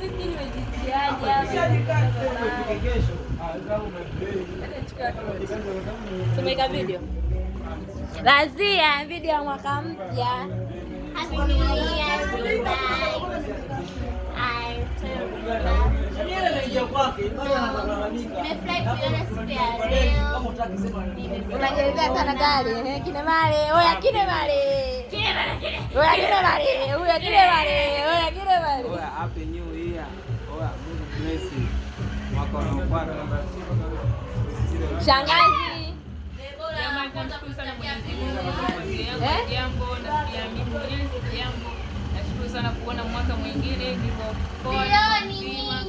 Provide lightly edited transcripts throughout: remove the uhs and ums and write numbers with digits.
Yaani sijui nimejisikiaje hapa. Tumeka video. Razia video ya mwaka mpya. Happy New Year, everybody. Nimefurahi kuiona siku ya leo. Unajaribia sana gari, eh, kine male, oya kine male. Oya kine male, oya kine male, oya kine male. Oya, happy new year. Oya, Mungu bless you. Mwaka unaofuata. Shangazi. Jamani, tunamshukuru sana Mwenyezi Mungu kwa familia yangu Eh? jambo na pia mimi mwenyewe siku yangu. Nashukuru sana kuona mwaka mwingine niko poa, Sioni mzima.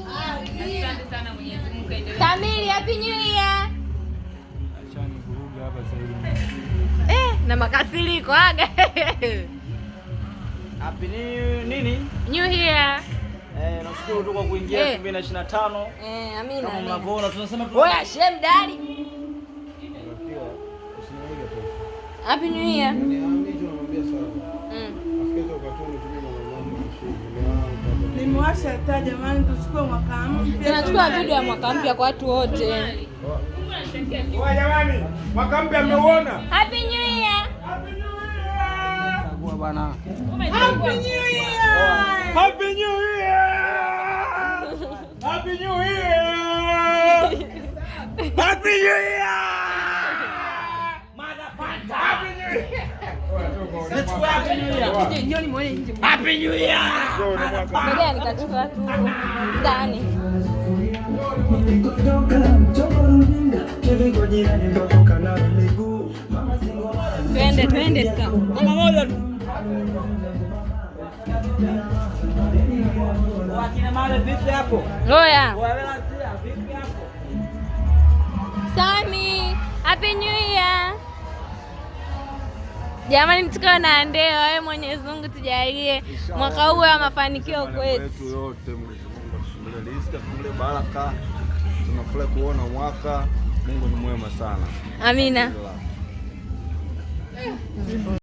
nyinyi. Asante sana Mwenyezi Mungu kaendelee. Samiri, happy new year. Ashanivuruga hapa sasa hivi. Eh, na makasiriko aga. Happy new nini? New year. Eh, nashukuru tu kwa kuingia Eh. 2025. Eh, amina. Kama Amina. mnavyoona tunasema tu Oya, shem dali. Happy new year. Nimewasha taa jamani, tuchukue mwaka mpya. Tunachukua video ya mwaka mpya kwa watu wote. Oya jamani, mwaka mpya mmeuona? Happy new year. Chagua bwana. Happy New Year! Happy New Year! Happy New Year! Happy New Year! Motherfucker! Happy New Year! Happy New Year. Happy New Year. Ngoja nikachukua tu ndani. Kutoka mchoko runinga hivi jirani ndotoka na miguu mama singo. Twende, twende sasa. Mama moja tu. Wakina Male vipi hapo? Oya. Oya, vipi hapo? Sami, Happy New Year. Jamani, tuko na ndewa. Wewe Mwenyezi Mungu tujalie mwaka huu wa mafanikio kwetu. Yetu yote Mwenyezi Mungu atufungulie riziki, atufungulie baraka. Tunafurahi kuona mwaka. Mungu ni mwema sana. Amina. Alhamdulillah.